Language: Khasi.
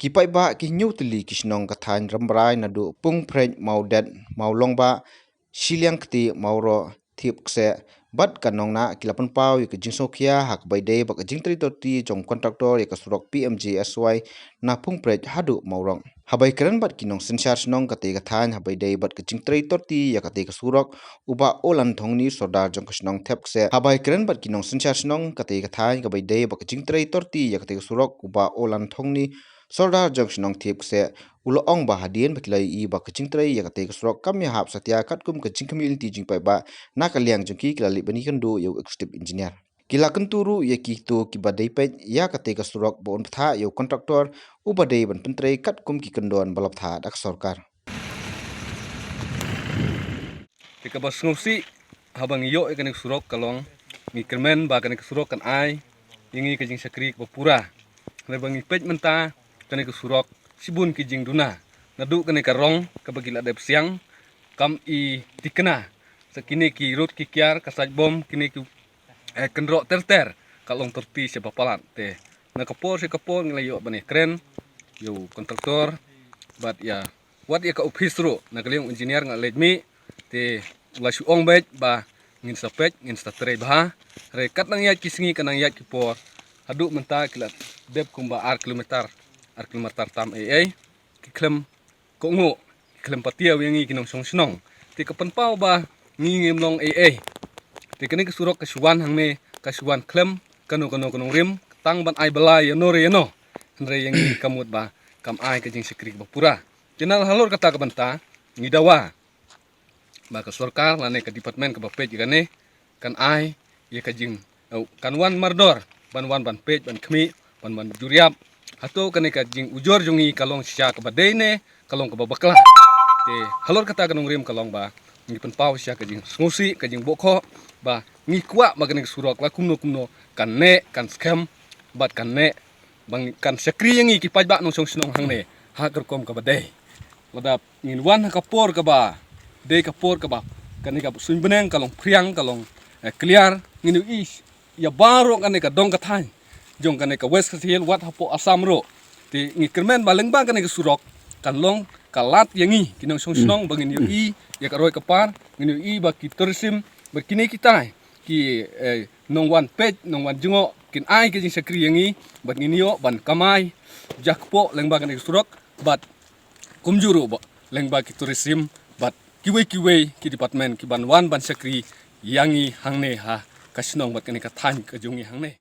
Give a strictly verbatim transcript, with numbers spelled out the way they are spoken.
Ki paidbah ki hynñiew tylli ki shnong ka thaiñ Rambrai naduh Pungphrek, Mawdet, Mawlongbah, Shiliang Kti, Mawroh, Thip Kseh bad ka Nongnah ki la pynpaw ïa ka jingsngewkhia ha kaba ïadei bad ka jingtrei torti jong kontraktor ïa ka surok P M G S Y na Pungphrek haduh Mawroh. Haba ïakren bad ki nongsynshar shnong katei ka thaiñ haba ïadei bad ka jingtrei torti ïa katei ka surok, u Bah Olan Thongni, sordar jong ka shnong Thep Kseh. Haba ïakren bad ki nongsynshar shnong katei ka thaiñ kaba ïadei bad ka jingtrei torti ïa katei ka surok, u Bah Olan Thongni, sordar jong ka shnong Thep Kseh, u la ong ba hadien ba ki la ïohi ba ka jingtrei ïa katei ka surok kam ïahap satia katkum ka jingkhmih lynti jingpaidbah, na ka liang jong ki ki la leit ban ïakynduh ïa u executive engineer. Ki la kyntu ruh ïa kito kiba dei peit ïa katei ka surok ba un bthah ïa u kontraktor uba dei ban pyntrei katkum ki kyndon ba la bthah da ka sorkar. Te kaba sngewsih haba ngi ïoh ïa kane ka surok ka long, ngi kyrmen ba kane ka surok kan ai ïa ngi ka jingshakri kaba pura. Hynrei ba ngi peit mynta kane ka surok shibun ki jingduna. Naduh kane ka rong kaba ki la dep siang kam i tikna. Sa kine ki rud ki kiar ka sait bom, kine ki, eh, kynroh ter ter ka long torti sha ba palat. Te na ka por sha ka por ngi la ïoh ban ïakren ïa u kontraktor bad ïa wat ïa ka ophis ruh, na ka liang u engineer nga leit mih. Te u la shu ong beit ba ngin sa peit, ngin sa trei bha. Hynrei kat nang ïaid ki sngi, kat nang ïaid ki por, haduh mynta ki la dep kumba ar kilometer, ar kilometer tam ei ei. Ki khlem kohnguh, ki khlem patiaw ïa ngi ki nongshong shnong. Te ka pynpaw ba ngi ngim long ei ei. Te kane ka surok ka shu wan hangne, ka shu wan khlem kano kano ka nongrim, tang ban ai bylla ïano re ïano. Hynrei ïa ngi ka mut ba kam ai ka jingshakri kaba pura. Te na halor kata ka bynta ngi dawa ba ka sorkar lane ka department kaba peit ïa kane kan ai ïa ka jing, eh, kan wan mardor ban wan ban peit, ban khmih, ban wan jur ïap. Hato kane ka jingujor jong ngi ka long shisha kaba dei ne ka long kaba bakla. Te halor kata ka nongrim ka long ba ngi pynpaw shisha ka jingsngewsih, ka jingbohkhoh, ba ngi kwah ba kane ka surok la kumno kumno kan neh, kan skhem bad kan neh, ba kan shakri ïa ngi ki paidbah nongshong shnong hangne ha ka rukom kaba dei. Lada ngin wan ha ka por kaba dei, ka por kaba kane ka suiñ bneng ka long phriang, ka long, eh, kliar, ngin ïohi ïa baroh kane ka dong ka thaiñ jong kane ka West Khasi Hills wat hapoh Assam ruh. Te ngi kyrmen ba lyngba kane ka surok kan long ka lad ïa ngi ki nongshong shnong ba ngin ïohi ïa ka roi ka par, ngin ïohi ba ki tourism, ba kine kitai ki, eh, nongwan peit, nongwan jngoh kin ai ka jingshakri ïa ngi bad ngin ïoh ban kamai jakpoh lyngba kane ka surok bad kumjuh ruh ba lyngba ki tourism bad kiwei kiwei ki department ki ban wan ban shakri ïa ngi hangne ha ka shnong bad kane ka thaiñ ka jong ngi hangne.